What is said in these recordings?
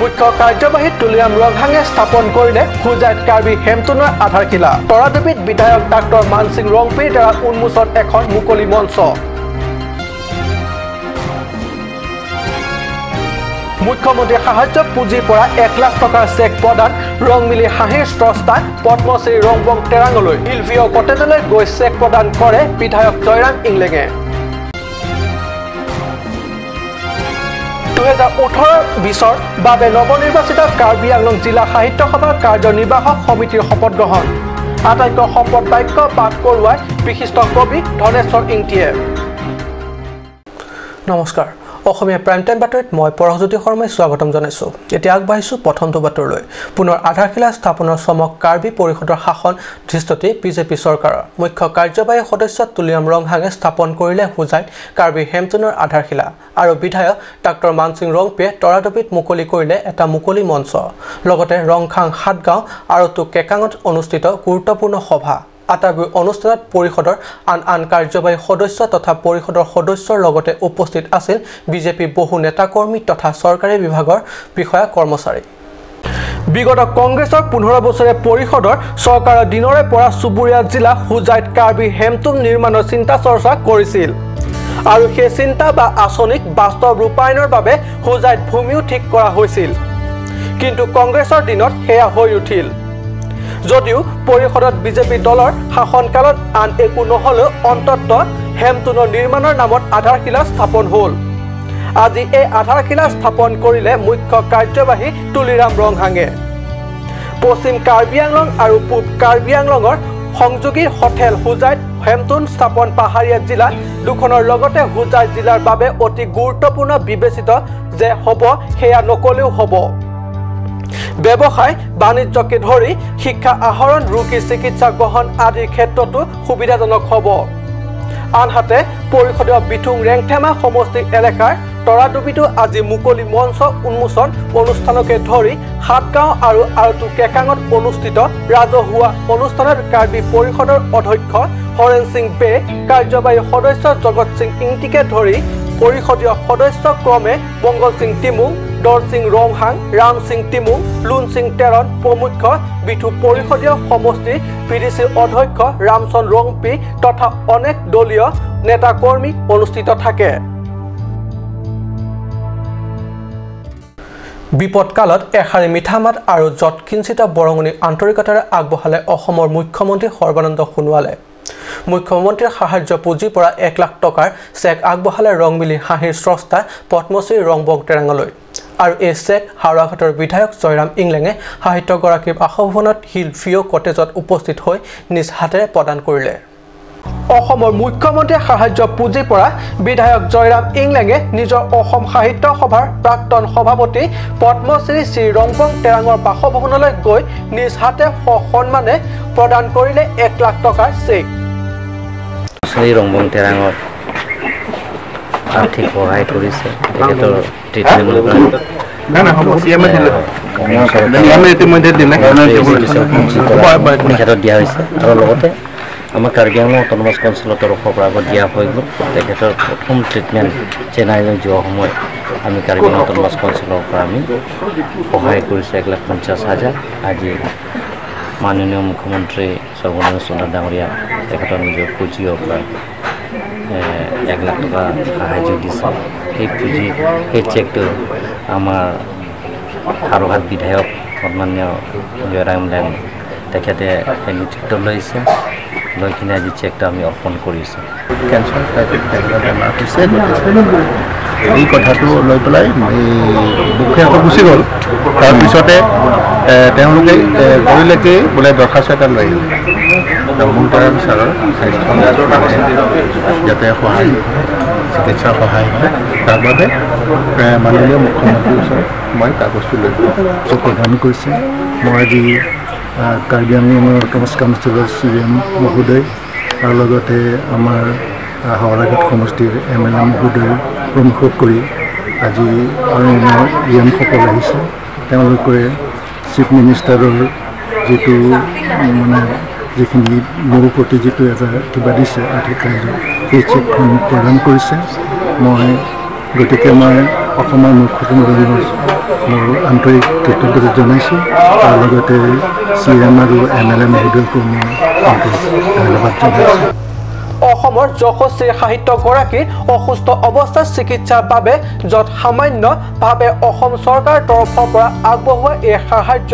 মুখ্য কাৰ্যবাহী তুলিৰাম ৰংহাঙে স্থাপন কৰিলে হোজাইত কাৰ্বি হেমটুনৰ আধাৰশিলা। তৰাডুবিত বিধায়ক ডাক্তৰ মানসিং ৰংপিৰ দ্বাৰা উন্মোচন এখন মুকলি মঞ্চ। মুখ্যমন্ত্ৰীৰ সাহায্য পুঁজিৰ পৰা 1 লাখ টকাৰ চেক প্ৰদান ৰংমিলি হাঁহিৰ স্ৰষ্টা পদ্মশ্ৰী ৰংবং তেৰাঙলৈ। হিলভিউ কটেজলৈ গৈ চেক প্ৰদান কৰে বিধায়ক জয়ৰাম ইংলেঙে। 2018-20ৰ বাবে নৱনিৰ্বাচিত কাৰ্বি আংলং জিলা সাহিত্য সভাৰ কাৰ্যনিৰ্বাহক সমিতিৰ শপত গ্ৰহণ। আটাইতকৈ শপত বাক্য পাঠ কৰোৱাই বিশিষ্ট কবি ধনেশ্বৰ ইংতিয়ে। নমস্কাৰ, অসমীয়া প্ৰাইম টাইম বাতৰিত মই পৰশজ্যোতি শৰ্মাই স্বাগতম জনাইছোঁ। এতিয়া আগবাঢ়িছোঁ প্ৰথমটো বাতৰিলৈ। পুনৰ আধাৰশিলা স্থাপনৰ চমক কাৰ্বি পৰিষদৰ শাসন দৃষ্টি বিজেপি চৰকাৰৰ। মুখ্য কাৰ্যবাহী সদস্য তুলিৰাম ৰংহাঙে স্থাপন কৰিলে হোজাইত কাৰ্বি হেমটুনৰ আধাৰশিলা আৰু বিধায়ক ডাক্তৰ মানসিং ৰংপিয়ে তৰাডুবিত মুকলি কৰিলে এটা মুকলি মঞ্চ। লগতে ৰংখাং সাতগাঁও আৰু কেকাঙত অনুষ্ঠিত গুৰুত্বপূৰ্ণ সভা। আটাইবোৰ অনুষ্ঠানত পৰিষদৰ আন আন কাৰ্যবাহী সদস্য তথা পৰিষদৰ সদস্যৰ লগতে উপস্থিত আছিল বিজেপিৰ বহু নেতাকৰ্মী তথা চৰকাৰী বিভাগৰ বিষয়া কৰ্মচাৰী। বিগত কংগ্ৰেছৰ 15 বছৰীয়া পৰিষদৰ চৰকাৰৰ দিনৰে পৰা চুবুৰীয়া জিলা হোজাইত কাৰ্বি হেমটুন নিৰ্মাণৰ চিন্তা চৰ্চা কৰিছিল আৰু সেই চিন্তা বা আঁচনিক বাস্তৱ ৰূপায়ণৰ বাবে হোজাইত ভূমিও ঠিক কৰা হৈছিল, কিন্তু কংগ্ৰেছৰ দিনত সেয়া হৈ উঠিল। যদিও পৰিষদত বিজেপি দলৰ শাসনকালত আন একো নহ'লেও অন্ততঃ হেমটুনৰ নিৰ্মাণৰ নামত আধাৰশিলা স্থাপন হ'ল। আজি এই আধাৰশিলা স্থাপন কৰিলে মুখ্য কাৰ্যবাহী তুলিৰাম ৰংহাঙে। পশ্চিম কাৰ্বি আংলং আৰু পূব কাৰ্বি আংলঙৰ সংযোগী হোটেল হোজাইত হেমটুন স্থাপন পাহাৰীয়া জিলা দুখনৰ লগতে হোজাই জিলাৰ বাবে অতি গুৰুত্বপূৰ্ণ বিবেচিত যে হ'ব সেয়া নকলেও হ'ব। ব্যৱসায় বাণিজ্যকে ধৰি শিক্ষা আহৰণ, ৰোগীৰ চিকিৎসা গ্ৰহণ আদিৰ ক্ষেত্ৰতো সুবিধাজনক হ'ব। আনহাতে পৰিষদীয় বিথুং ৰেংথেমা সমষ্টিৰ এলেকাৰ তৰাডুবিতো আজি মুকলি মঞ্চ উন্মোচন অনুষ্ঠানকে ধৰি সাতগাঁও আৰু আৰতু কেকাঙত অনুষ্ঠিত ৰাজহুৱা অনুষ্ঠানত কাৰ্বি পৰিষদৰ অধ্যক্ষ হৰেণ সিং বে, কাৰ্যবাহী সদস্য জগত সিং ইংতিকে ধৰি পৰিষদীয় সদস্য ক্ৰমে মংগল সিং তিমুং, দৰসিং ৰংহাং, ৰাম সিং তিমুং, লুন সিং তেৰণ প্ৰমুখ্য বিথু পৰিষদীয় সমষ্টিৰ পিডিচিৰ অধ্যক্ষ ৰামচন্দ্ৰ ৰংপি তথা অনেক দলীয় নেতাকৰ্মী অনুষ্ঠিত থাকে। বিপদকালত এষাৰি মিঠা মাত আৰু যৎকিঞ্চিত বৰঙণি আন্তৰিকতাৰে আগবঢ়ালে অসমৰ মুখ্যমন্ত্ৰী সৰ্বানন্দ সোণোৱালে। মুখ্যমন্ত্ৰীৰ সাহায্য পুঁজিৰ পৰা 1 লাখ টকাৰ চেক আগবঢ়ালে ৰংমিলি হাঁহিৰ স্ৰষ্টা পদ্মশ্ৰী ৰংবং তেৰাঙলৈ। আৰু এই চেক হাওৰাঘাটৰ বিধায়ক জয়ৰাম ইংলেঙে সাহিত্যগৰাকীৰ বাসভৱনত হিল ভিউ কটেজত উপস্থিত হৈ নিজ হাতেৰে প্ৰদান কৰিলে। অসমৰ মুখ্যমন্ত্ৰীৰ সাহায্য পুঁজিৰ পৰা বিধায়ক জয়ৰাম ইংলেঙে নিজৰ অসম সাহিত্য সভাৰ প্ৰাক্তন সভাপতি পদ্মশ্ৰী শ্ৰী ৰংবং তেৰাঙৰ বাসভৱনলৈ গৈ নিজ হাতে সসন্মানে প্ৰদান কৰিলে 1 লাখ টকাৰ চেক। শ্ৰী ৰংবং তেৰাঙৰ আৰ্থিক সহায় কৰিছে, তেখেতৰ ট্ৰিটমেণ্টৰ তেখেতক দিয়া হৈছে আৰু লগতে আমাৰ কাৰ্বি আংলং অট'নমাছ কাউন্সিলৰ তৰফৰ পৰা আগত দিয়া হৈ গ'ল। তেখেতৰ প্ৰথম ট্ৰিটমেণ্ট চেন্নাইলৈ যোৱা সময়ত আমি কাৰ্বি আংলং অট'নমাছ কাউন্সিলৰ পৰা আমি সহায় কৰিছোঁ 1,50,000। আজি মাননীয় মুখ্যমন্ত্ৰী সৰ্বানন্দ সোণোৱাল ডাঙৰীয়া তেখেতৰ নিজৰ পুঁজিৰ পৰা 1 লাখ টকা সাহায্য দিছে। সেই পুঁজি, সেই চেকটো আমাৰ হাওৰাঘাট বিধায়ক সন্মানীয় জয়ৰাম লেং তেখেতে সেই নেতৃত্ব লৈছে, লৈ কিনে আজি চেকটো আমি অৰ্পণ কৰিছোঁ। কেঞ্চাৰ টাইপৰ বেমাৰ হৈছে, গতিকে এই কথাটো লৈ পেলাই এই দুখীয়াটো গুচি গ'ল। তাৰপিছতে তেওঁলোকে কৰিলে কি বোলে দৰ্খাস্ত এটা লৈ আহিলে ৰংবং তেৰাং ছাৰৰ স্বাস্থ্য যাতে সহায়, চিকিৎসাৰ সহায় হয় তাৰ বাবে মাননীয় মুখ্যমন্ত্ৰীৰ ওচৰত মই কাগজটো লৈ প্ৰদান কৰিছে। মই আজি কাৰ্বি আংলঙৰ অট'নমাছ কাউন্সিলৰ চি এম মহোদয় আৰু লগতে আমাৰ হাওৰাঘাট সমষ্টিৰ এম এল এ মহোদয় প্ৰমুখ কৰি আজি আৰু আমাৰ ই এমসকল আহিছে। তেওঁলোকে চিফ মিনিষ্টাৰৰ যিটো মানে যিখিনি মোৰ প্ৰতি যিটো এটা কিবা দিছে আৰ্থিক সাহায্য, সেই চেকখন প্ৰদান কৰিছে। মই গতিকে মই অসমৰ মুখ্যমন্ত্ৰী মোৰ আন্তৰিক কৃতজ্ঞতা জনাইছোঁ। তাৰ লগতে চি এম আৰু এম এল এ মহোদয়কো মই আন্তৰিক ধন্যবাদ জনাইছোঁ। অসমৰ যশস্বী সাহিত্যগৰাকীৰ অসুস্থ অৱস্থাত চিকিৎসাৰ বাবে য'ত সামান্যভাৱে অসম চৰকাৰৰ তৰফৰ পৰা আগবঢ়োৱা এই সাহায্য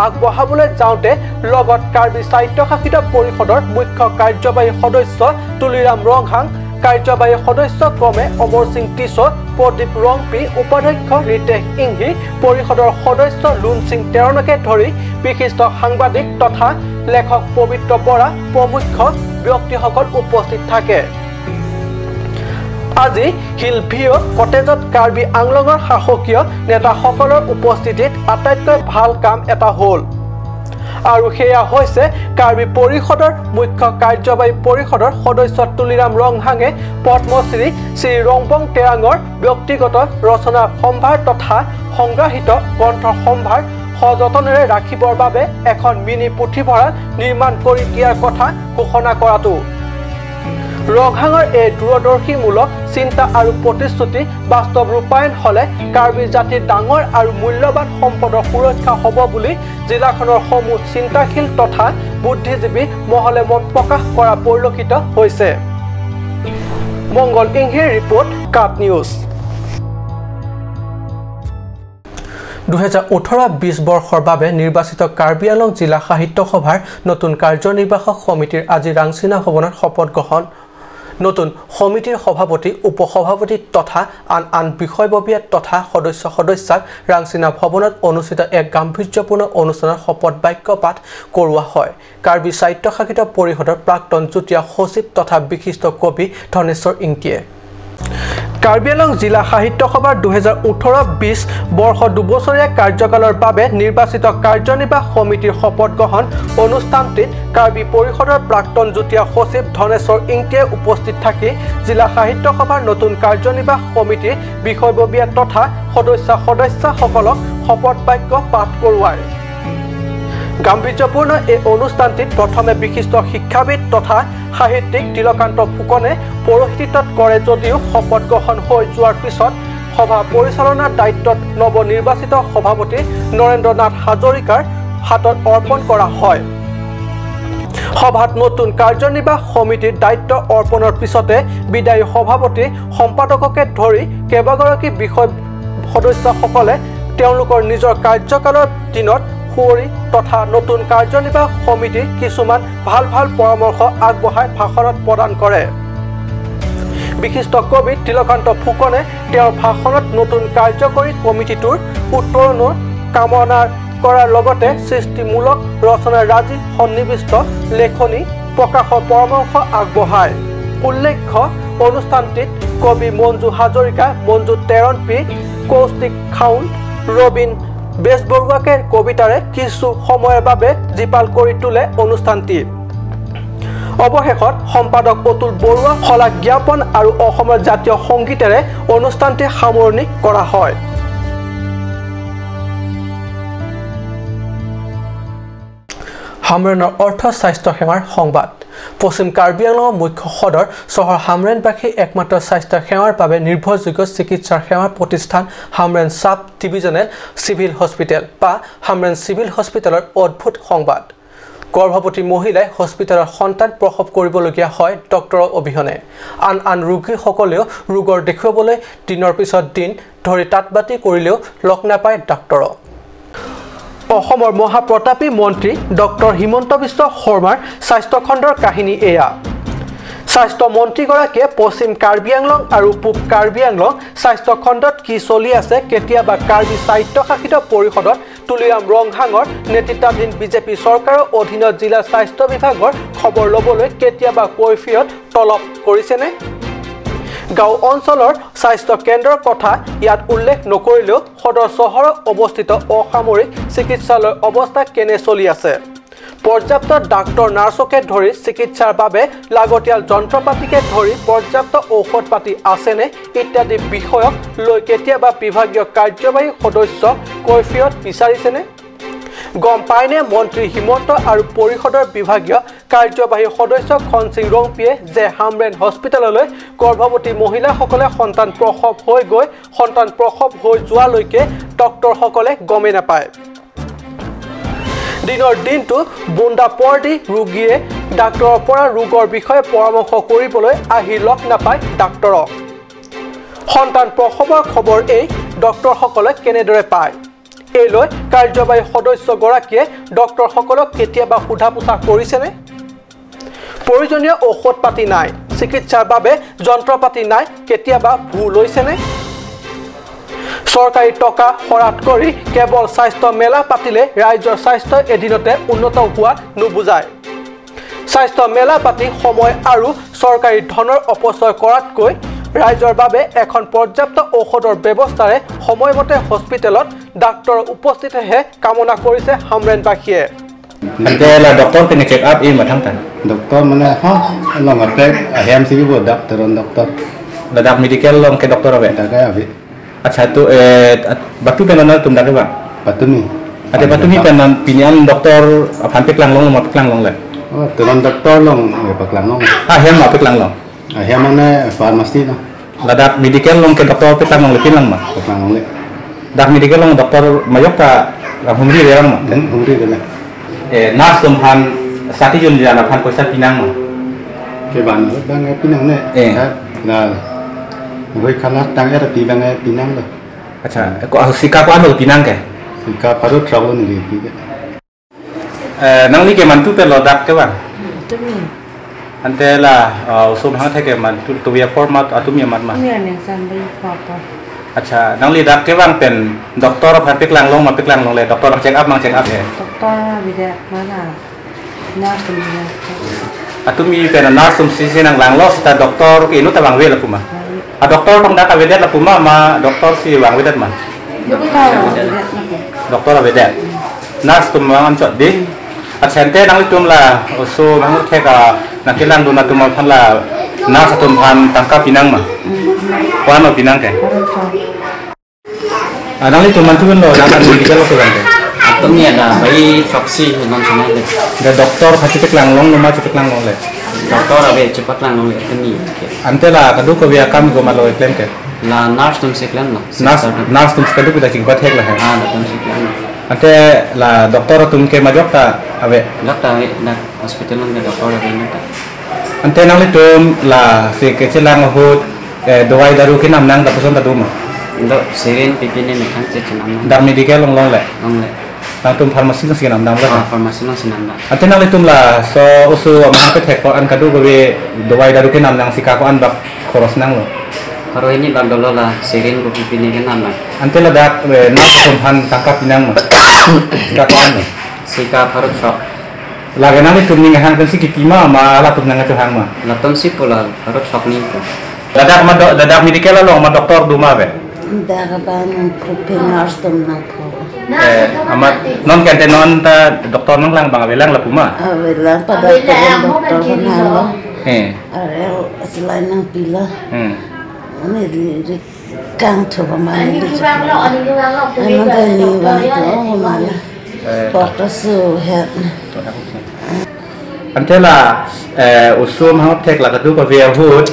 আগবঢ়াবলৈ যাওঁতে লগত কাৰ্বি স্বায়ত্তশাসিত পৰিষদৰ মুখ্য কাৰ্যবাহী সদস্য তুলিৰাম ৰংহাং, কাৰ্যবাহী সদস্য ক্ৰমে অমৰ সিং টিছ, প্ৰদীপ ৰংপি, উপাধ্যক্ষ ৰিতেশ ইংহি, পৰিষদৰ সদস্য লুন সিং তেৰণকে ধৰি বিশিষ্ট সাংবাদিক তথা লেখক পবিত্ৰ বৰা প্ৰমুখ ব্যক্তিসকল উপস্থিত থাকে। আজি হিল ভিউ কটেজত কাৰ্বি আংলঙৰ শাসকীয় নেতাসকলৰ উপস্থিতিত আটাইতকৈ ভাল কাম এটা হ'ল, আৰু সেয়া হৈছে কাৰ্বি পৰিষদৰ মুখ্য কাৰ্যবাহী পৰিষদৰ সদস্য তুলিৰাম ৰংহাঙে পদ্মশ্ৰী শ্ৰী ৰংবং তেৰাঙৰ ব্যক্তিগত ৰচনা সম্ভাৰ তথা সংগ্ৰহিত গ্ৰন্থৰ সম্ভাৰ সযতনেৰে ৰাখিবৰ বাবে এখন মিনি পুথিভঁৰাল নিৰ্মাণ কৰি দিয়াৰ কথা ঘোষণা কৰাটো। ৰংহাঙৰ এই দূৰদৰ্শীমূলক চিন্তা আৰু প্ৰতিশ্ৰুতি বাস্তৱ ৰূপায়ণ হ'লে কাৰ্বি জাতিৰ ডাঙৰ আৰু মূল্যৱান সম্পদৰ সুৰক্ষা হ'ব বুলি জিলাখনৰ সমূহ চিন্তাশীল তথা বুদ্ধিজীৱী মহলে মত প্ৰকাশ কৰা পৰিলক্ষিত হৈছে। মংগল ইংহিৰ ৰিপৰ্ট, কাপ নিউজ। 2018-20 বৰ্ষৰ বাবে নিৰ্বাচিত কাৰ্বি আংলং জিলা সাহিত্য সভাৰ নতুন কাৰ্যনিৰ্বাহক সমিতিৰ আজি ৰাংচিনা ভৱনত শপত গ্ৰহণ। নতুন সমিতিৰ সভাপতি, উপসভাপতি তথা আন আন বিষয়ববীয়া তথা সদস্য সদস্যাক ৰাংচিনা ভৱনত অনুষ্ঠিত এক গাম্ভীৰ্যপূৰ্ণ অনুষ্ঠানত শপত বাক্য পাঠ কৰোৱা হয়। কাৰ্বি স্বায়ত্তশাসিত পৰিষদৰ প্ৰাক্তন যুটীয়া সচিব তথা বিশিষ্ট কবি ধনেশ্বৰ ইংতিয়ে। কাৰ্বি আংলং জিলা সাহিত্য সভাৰ 2018-20 বৰ্ষ দুবছৰীয়া কাৰ্যকালৰ বাবে নিৰ্বাচিত কাৰ্যনিৰ্বাহ সমিতিৰ শপত গ্ৰহণ অনুষ্ঠানটিত কাৰ্বি পৰিষদৰ প্ৰাক্তন যুটীয়া সচিব ধনেশ্বৰ ইংতিয়ে উপস্থিত থাকি জিলা সাহিত্য সভাৰ নতুন কাৰ্যনিৰ্বাহ সমিতিৰ বিষয়ববীয়া তথা সদস্য সদস্যাসকলক শপত বাক্য পাঠ কৰোৱায়। গাম্ভীৰ্যপূৰ্ণ এই অনুষ্ঠানটিত প্ৰথমে বিশিষ্ট শিক্ষাবিদ তথা সাহিত্যিক তিলকান্ত ফুকনে পৌৰোহিত্যত কৰে যদিও শপত গ্ৰহণ হৈ যোৱাৰ পিছত সভা পৰিচালনাৰ দায়িত্বত নৱনিৰ্বাচিত সভাপতি নৰেন্দ্ৰ নাথ হাজৰিকাৰ হাতত অৰ্পণ কৰা হয়। সভাত নতুন কাৰ্যনিৰ্বাহ সমিতিৰ দায়িত্ব অৰ্পণৰ পিছতে বিদায়ী সভাপতি, সম্পাদককে ধৰি কেইবাগৰাকী বিষয় সদস্যসকলে তেওঁলোকৰ নিজৰ কাৰ্যকালৰ দিনত সুঁৱৰি তথা নতুন কাৰ্যনিৰ্বাহ সমিতিৰ কিছুমান ভাল ভাল পৰামৰ্শ আগবঢ়াই ভাষণত প্ৰদান কৰে। বিশিষ্ট কবি তিলকান্ত ফুকনে তেওঁৰ ভাষণত নতুন কাৰ্যকৰী কমিটিটোৰ উত্তৰণৰ কামনা কৰাৰ লগতে সৃষ্টিমূলক ৰচনাৰাজি সন্নিৱিষ্ট লেখনি প্ৰকাশৰ পৰামৰ্শ আগবঢ়ায়। উল্লেখ্য, অনুষ্ঠানটিত কবি মঞ্জু হাজৰিকা, মঞ্জু তেৰণপি, কৌষ্টিক খাউণ্ড, ৰবীন বেজবৰুৱাকে কবিতাৰে কিছু সময়ৰ বাবে জীপাল কৰি তোলে অনুষ্ঠানটি। অৱশেষত সম্পাদক অতুল বৰুৱা শলাগ জ্ঞাপন আৰু অসমৰ জাতীয় সংগীতেৰে অনুষ্ঠানটি সামৰণি কৰা হয়। হামৰেনৰ অৰ্থ স্বাস্থ্য সেৱাৰ সংবাদ। পশ্চিম কাৰ্বি আংলঙৰ মুখ্য সদৰ চহৰ হামৰেনবাসীৰ একমাত্ৰ স্বাস্থ্য সেৱাৰ বাবে নিৰ্ভৰযোগ্য চিকিৎসাৰ সেৱাৰ প্ৰতিষ্ঠান Hamren sub divisional civil hospital বা হামৰেন চিভিল হস্পিটেলৰ অদ্ভুত সংবাদ। গৰ্ভৱতী মহিলাই হস্পিটেলত সন্তান প্ৰসৱ কৰিবলগীয়া হয় ডক্তৰৰ অবিহনে। আন আন ৰোগীসকলেও ৰোগৰ দেখুৱাবলৈ দিনৰ পিছত দিন ধৰি তাঁতবাতি কৰিলেও লগ নাপায় ডাক্তৰক। অসমৰ মহাপ্ৰতাপী মন্ত্ৰী ডক্টৰ হিমন্ত বিশ্ব শৰ্মাৰ স্বাস্থ্যখণ্ডৰ কাহিনী এয়া। স্বাস্থ্য মন্ত্ৰীগৰাকীয়ে পশ্চিম কাৰ্বি আংলং আৰু পূব কাৰ্বি আংলং স্বাস্থ্যখণ্ডত কি চলি আছে কেতিয়াবা কাৰ্বি স্বায়ত্তশাসিত পৰিষদত তুলিৰাম ৰংহাঙৰ নেতৃত্বাধীন বিজেপি চৰকাৰৰ অধীনত জিলা স্বাস্থ্য বিভাগৰ খবৰ ল'বলৈ কেতিয়াবা কৈফিয়ত তলব কৰিছেনে? গাঁও অঞ্চলৰ স্বাস্থ্য কেন্দ্ৰৰ কথা ইয়াত উল্লেখ নকৰিলেও সদৰ চহৰত অৱস্থিত অসামৰিক চিকিৎসালয়ৰ অৱস্থা কেনে চলি আছে, পৰ্যাপ্ত ডাক্তৰ নাৰ্ছকে ধৰি চিকিৎসাৰ বাবে লাগতিয়াল যন্ত্ৰপাতিকে ধৰি পৰ্যাপ্ত ঔষধ পাতি আছেনে ইত্যাদি বিষয়ক লৈ কেতিয়াবা বিভাগীয় কাৰ্যবাহী সদস্য কৈফিয়ত বিচাৰিছেনে? গম পায়নে মন্ত্ৰী হিমন্ত আৰু পৰিষদৰ বিভাগীয় কাৰ্যবাহী সদস্য খনসিং ৰংপিয়ে যে হামৰেন হস্পিটেললৈ গৰ্ভৱতী মহিলাসকলে সন্তান প্ৰসৱ হৈ গৈ সন্তান প্ৰসৱ হৈ যোৱালৈকে ডক্টৰসকলে গমেই নাপায়। দিনৰ দিনটো বোন্দা পৰ দি ৰোগীয়ে ডাক্তৰৰ পৰা ৰোগৰ বিষয়ে পৰামৰ্শ কৰিবলৈ আহি লগ নাপায় ডাক্তৰক। সন্তান প্ৰসৱৰ খবৰ এই ডক্টৰসকলে কেনেদৰে পায়? এই লৈ কাৰ্যবাহী সদস্যগৰাকীয়ে ডক্টৰসকলক কেতিয়াবা সোধা পোছা কৰিছেনে? প্ৰয়োজনীয় ঔষধ পাতি নাই, চিকিৎসাৰ বাবে যন্ত্ৰ পাতি নাই, কেতিয়াবা ভুল লৈছেনে? চৰকাৰী টকা শৰাধ কৰি কেৱল স্বাস্থ্য মেলা পাতিলে ৰাজ্যৰ স্বাস্থ্য এদিনতে উন্নত হোৱা নুবুজায়। স্বাস্থ্য মেলা পাতি সময় আৰু চৰকাৰী ধনৰ অপচয় কৰাতকৈ ৰাইজৰ বাবে এখন পৰ্যাপ্ত ঔষধৰ ব্যৱস্থাৰে সময়মতে হস্পিটেলত ডাক্তৰৰ উপস্থিতিহে কামনা কৰিছে হামৰেনবাসীয়ে। Doktor kena check up eh macam tan. Doktor mana ha long attack ahem sigi bo doktor doktor. Dak medical long ke doktor abe. Dak abe. Acha tu batu penan tum dak ba. Batu ni. Ate batu ni penan pinian doktor phan pek lang long ma pek lang long le. Oh teron doktor long pek lang long. Ahem ma pek lang long. Ahem mana farmasi na. Dak medical long ke doktor pek lang long le pin lang ma. Pek lang long le. Dak medical long doktor mayok ta humri re lang ma. Humri re le. Nurse tum han sati jun jana phan poisa pinang ma. Ke ban bang pinang ne. Na goi khana tang era pi bang pinang le. Acha ko sika ko anu pinang ke. Sika paru travel ni pi ke. Nang ni ke mantu pe lo dak ke ba. Tumi. Ante la usum hang the ke mantu tu ya format atum ya mat ma. Ni ne san bai photo. Acha nang li dak ke bang pen doktor phan pek lang long ma pek lang long le doktor check up mang check up he. Doktor bida mana nurse ni. Atumi pen nurse sum si nang lang lo sta doktor ke inu ta bang we la puma. A doktor tong dak awedet la puma ma doktor si bang wedet ma. Doktor awedet. Nurse tum mang am chot di. Acha ente nang li tum la oso mang the ka nang ke lang du na tum phan la nurse tum phan tangka pinang ma. Kwano pinang ke. Nang li tum man tu lo nang an medical lo kan ke. Tumi ada bai proxy non sana le. Da doktor khati pek lang long ma pek lang long le. Doktor abe cepat lang long le tumi. Ante la kadu ko via kam go malo claim ke. La nurse tum se claim no. Nurse tum se kadu ko da ching bat hek la hai. Ha tum se claim. Ante la doktor tum ke majok ta abe. Doktor abe da hospital long doktor abe na ta. Ante nang li tum la se ke chelang ho dawai daru ke nam nang da poson ta du ma. Do seren pipine me khang che chenam. Da medical long long le. Long le. Nang tum pharmacy nang sinam dam la. Pharmacy nang sinam dam. Ate nang le tum la so usu am pe thek ko an kadu go be dawai daru ke nam nang sika ko an bak khoros nang lo. Khoro ini bak dolo la seren ko pipine ke nam nang. Ante la dak na tum phan tangka pinang ma. Sika ko an. Sika pharut shop. La ge nang le tum ning hang pen siki pima ma la tum nang chu hang ma. La tum si pola pharut shop ni ko. Dadak ma dadak medical lo ma doktor du ma be. Dadak ban pupin nurse tum na ko. Amat non kente non ta doktor nang lang bang abelang la puma. Abelang pada doktor nalo. Arel selain nang pila. Ni ri kang thoba mani li. Ano ta ni bang to mala. Pokta su het. Ante la usum hang tek la kadu ko via hut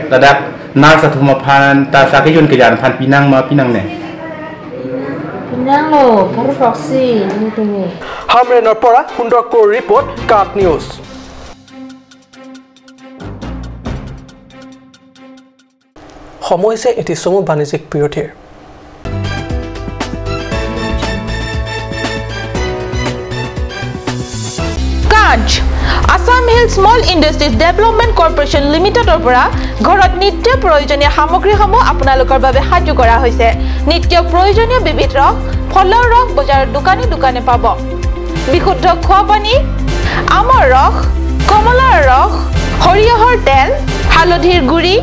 ladak nurse athuma phan ta sa ke yun ke jan phan pinang ma pinang ne. হামৰেনৰ পৰা সুন্দৰ কোৰ report কাট news. সময় হৈছে এটি চমু বাণিজ্যিক বিৰতিৰ। কাজ Assam Hill Small Industries Development Corporation লিমিটেডৰ পৰা ঘৰত নিত্য প্ৰয়োজনীয় সামগ্ৰীসমূহ আপোনালোকৰ বাবে সাজু কৰা হৈছে। নিত্য প্ৰয়োজনীয় বিবিধ ৰস, ফলৰ ৰস বজাৰৰ দোকানে দোকানে পাব। বিশুদ্ধ খোৱা পানী, আমৰ ৰস, কমলাৰ ৰস, সৰিয়হৰ তেল, হালধিৰ গুড়ি,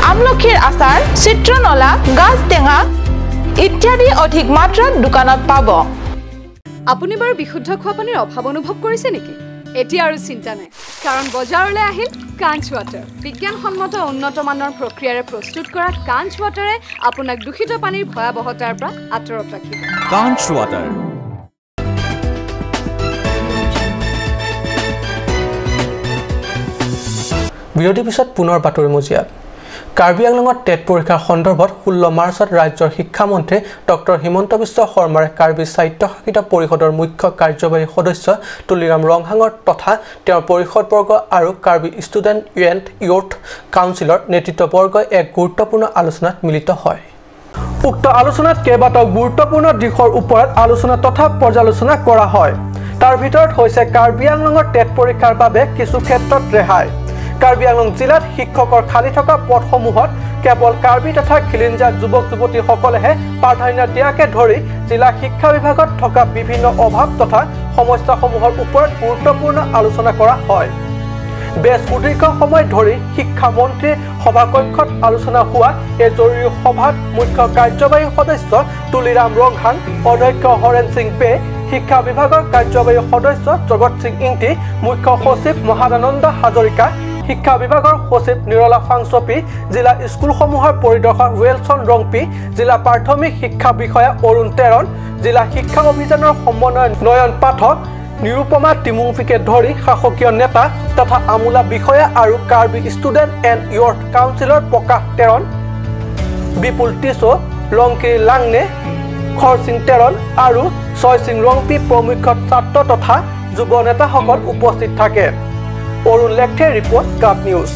আমলখিৰ আচাৰ, চিত্ৰনলা, গাজ টেঙা ইত্যাদি অধিক মাত্ৰাত দোকানত পাব। আপুনি বাৰু বিশুদ্ধ খোৱা পানীৰ অভাৱ অনুভৱ কৰিছে নেকি? এতিয়া আৰু চিন্তা নাই, কাৰণ বজাৰলৈ আহিল কাঞ্চ ৱাটাৰ। বিজ্ঞানসন্মত উন্নত মানৰ প্ৰক্ৰিয়াৰে প্ৰস্তুত কৰা কাঞ্চ ৱাটাৰে আপোনাক দূষিত পানীৰ ভয়াৱহতাৰ পৰা আঁতৰত ৰাখিব। কাঞ্চ ৱাটাৰ। বিৰতিৰ পিছত পুনৰ বাতৰি মজিয়াত। কাৰ্বি আংলঙত টেট পৰীক্ষাৰ সন্দৰ্ভত 16 মাৰ্চত ৰাজ্যৰ শিক্ষামন্ত্ৰী ডক্টৰ হিমন্ত বিশ্ব শৰ্মাৰে কাৰ্বি স্বায়ত্তশাসিত পৰিষদৰ মুখ্য কাৰ্যবাহী সদস্য তুলিৰাম ৰংহাঙৰ তথা তেওঁৰ পৰিষদবৰ্গ আৰু কাৰ্বি ষ্টুডেণ্ট এণ্ড য়ুথ কাউন্সিলৰ নেতৃত্ববৰ্গই এক গুৰুত্বপূৰ্ণ আলোচনাত মিলিত হয়। উক্ত আলোচনাত কেইবাটাও গুৰুত্বপূৰ্ণ দিশৰ ওপৰত আলোচনা তথা পৰ্যালোচনা কৰা হয়। তাৰ ভিতৰত হৈছে কাৰ্বি আংলঙৰ টেট পৰীক্ষাৰ বাবে কিছু ক্ষেত্ৰত ৰেহাই, কাৰ্বি আংলং জিলাত শিক্ষকৰ খালী থকা পদসমূহত কেৱল কাৰ্বি তথা খিলিঞ্জীয়া যুৱক যুৱতীসকলেহে প্ৰাধান্য দিয়াকে ধৰি জিলা শিক্ষা বিভাগত থকা বিভিন্ন অভাৱ তথা সমস্যাসমূহৰ ওপৰত গুৰুত্বপূৰ্ণ আলোচনা কৰা হয়। বেছ সুদীৰ্ঘ সময় ধৰি শিক্ষামন্ত্ৰীৰ সভাকক্ষত আলোচনা হোৱা এই জৰুৰী সভাত মুখ্য কাৰ্যবাহী সদস্য তুলিৰাম ৰংহাং, অধ্যক্ষ হৰেণ সিং পে, শিক্ষা বিভাগৰ কাৰ্যবাহী সদস্য জগত সিং ইংটি, মুখ্য সচিব মহাদানন্দ হাজৰিকা, শিক্ষা বিভাগৰ সচিব নিৰলা ফাংচপি, জিলা স্কুলসমূহৰ পৰিদৰ্শক ৱেলছন ৰংপি, জিলা প্ৰাথমিক শিক্ষা বিষয়া অৰুণ তেৰণ, জিলা শিক্ষা অভিযানৰ সমন্বয়ক নয়ন পাঠক, নিৰুপমা তিমুংফিকে ধৰি শাসকীয় নেতা তথা আমোলা বিষয়া আৰু কাৰ্বি ষ্টুডেণ্ট এণ্ড য়ুথ কাউন্সিলৰ প্ৰকাশ তেৰণ, বিপুল টিছো, লংকিৰি লাংনে, খৰসিং তেৰণ আৰু ছয়সিং ৰংপি প্ৰমুখ ছাত্ৰ তথা যুৱ নেতাসকল উপস্থিত থাকে। অৰুণ লেখথে ৰিপৰ্ট, গাপ নিউজ।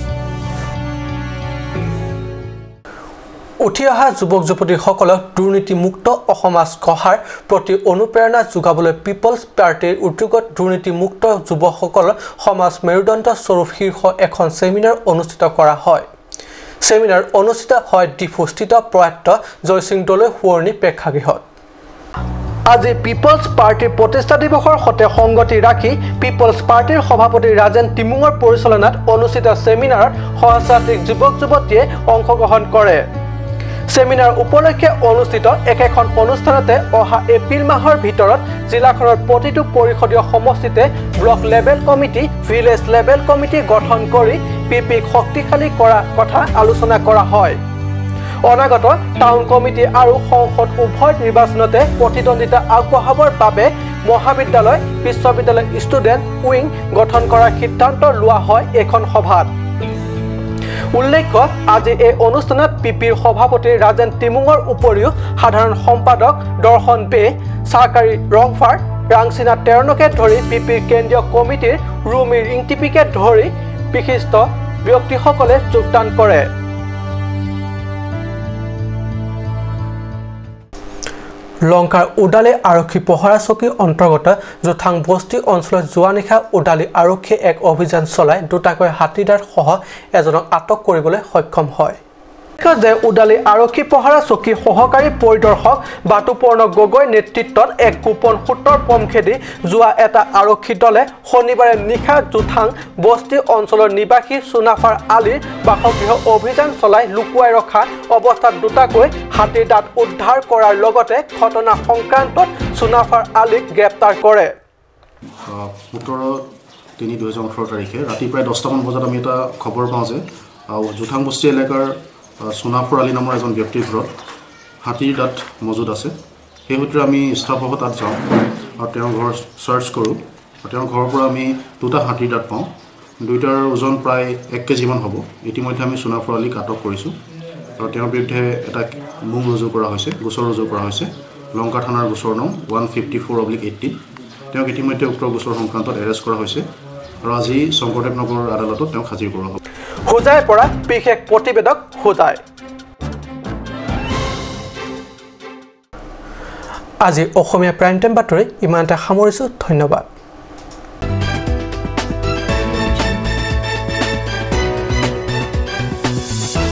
উঠি অহা যুৱক যুৱতীসকলক দুৰ্নীতিমুক্ত সমাজ গঢ়াৰ প্ৰতি অনুপ্ৰেৰণা যোগাবলৈ পিপলছ পাৰ্টীৰ উদ্যোগত দুৰ্নীতিমুক্ত যুৱকসকলৰ সমাজ মেৰুদণ্ড স্বৰূপ শীৰ্ষ এখন ছেমিনাৰ অনুষ্ঠিত কৰা হয়। ছেমিনাৰ অনুষ্ঠিত হয় ডিফুস্থিত প্ৰয়াত জয়সিং দলৈ সোঁৱৰণী প্ৰেক্ষাগৃহত। আজি পিপলছ পাৰ্টীৰ প্ৰতিষ্ঠা দিৱসৰ সৈতে সংগতি ৰাখি পিপলছ পাৰ্টীৰ সভাপতি ৰাজেন তিমুঙৰ পৰিচালনাত অনুষ্ঠিত ছেমিনাৰত সহস্ৰাধিক যুৱক যুৱতীয়ে অংশগ্ৰহণ কৰে। ছেমিনাৰ উপলক্ষে অনুষ্ঠিত একেখন অনুষ্ঠানতে অহা এপ্ৰিল মাহৰ ভিতৰত জিলাখনৰ প্ৰতিটো পৰিষদীয় সমষ্টিতে block level committee, village level committee গঠন কৰি পিপিক শক্তিশালী কৰাৰ কথা আলোচনা কৰা হয়। অনাগত টাউন কমিটি আৰু সংসদ উভয় নিৰ্বাচনতে প্ৰতিদ্বন্দ্বিতা আগবঢ়াবৰ বাবে মহাবিদ্যালয়, বিশ্ববিদ্যালয় ষ্টুডেণ্ট উইং গঠন কৰাৰ সিদ্ধান্ত লোৱা হয় এইখন সভাত। উল্লেখ্য, আজি এই অনুষ্ঠানত পিপিৰ সভাপতি ৰাজেন তিমুঙৰ উপৰিও সাধাৰণ সম্পাদক দৰ্শন বে, চাহকাৰী ৰংফাৰ, ৰাংচিনা তেৰণকে ধৰি পিপিৰ কেন্দ্ৰীয় কমিটিৰ ৰুমিৰ ইংটিপিকে ধৰি বিশিষ্ট ব্যক্তিসকলে যোগদান কৰে। লংকাৰ উদালি আৰক্ষী পহৰা চকীৰ অন্তৰ্গত জোথাং বস্তি অঞ্চলত যোৱা নিশা উদালি আৰক্ষীয়ে এক অভিযান চলাই দুটাকৈ হাতীদাঁতসহ এজনক আটক কৰিবলৈ সক্ষম হয়। যে উদালি আৰক্ষী পহৰা চকীৰ সহকাৰী পৰিদৰ্শক বাতুপৰ্ণ গগৈৰ নেতৃত্বত এক গোপন সূত্ৰৰ পম খেদি যোৱা এটা আৰক্ষী দলে শনিবাৰে নিশা জোথাং বস্তি অঞ্চলৰ নিবাসী সোণাফাৰ আলীৰ বাসগৃহ অভিযান চলাই লুকুৱাই ৰখা অৱস্থাত দুটাকৈ হাতীৰ দাঁত উদ্ধাৰ কৰাৰ লগতে ঘটনা সংক্ৰান্তত সোণাফাৰ আলীক গ্ৰেপ্তাৰ কৰে। 17/3/2018 তাৰিখে ৰাতি প্ৰায় 10টামান বজাত আমি এটা খবৰ পাওঁ যে জোথাং বস্তি এলেকাৰ সোণাফৰ আলী নামৰ এজন ব্যক্তিৰ ঘৰত হাতীৰ দাঁত মজুত আছে। সেই সূত্ৰে আমি ষ্টাফসহ তাত যাওঁ আৰু তেওঁৰ ঘৰ চাৰ্চ কৰোঁ। তেওঁৰ ঘৰৰ পৰা আমি দুটা হাতীৰ দাঁত পাওঁ। দুইটাৰ ওজন প্ৰায় 1 কেজিমান হ'ব। ইতিমধ্যে আমি সোণাফৰ আলীক আটক কৰিছোঁ আৰু তেওঁৰ বিৰুদ্ধে এটা মুং ৰুজু কৰা হৈছে, গোচৰ ৰুজু কৰা হৈছে। লংকা থানাৰ গোচৰ নং 154/18। তেওঁক ইতিমধ্যে উক্ত গোচৰ সংক্ৰান্তত এৰেষ্ট কৰা হৈছে আৰু আজি শংকৰদেৱ নগৰ আদালতত তেওঁক হাজিৰ কৰা হ'ব। হোজাইৰ পৰা বিশেষ প্ৰতিবেদক হোজাই। আজি অসমীয়া প্ৰাইম টাইম বাতৰি ইমানতে সামৰিছোঁ। ধন্যবাদ।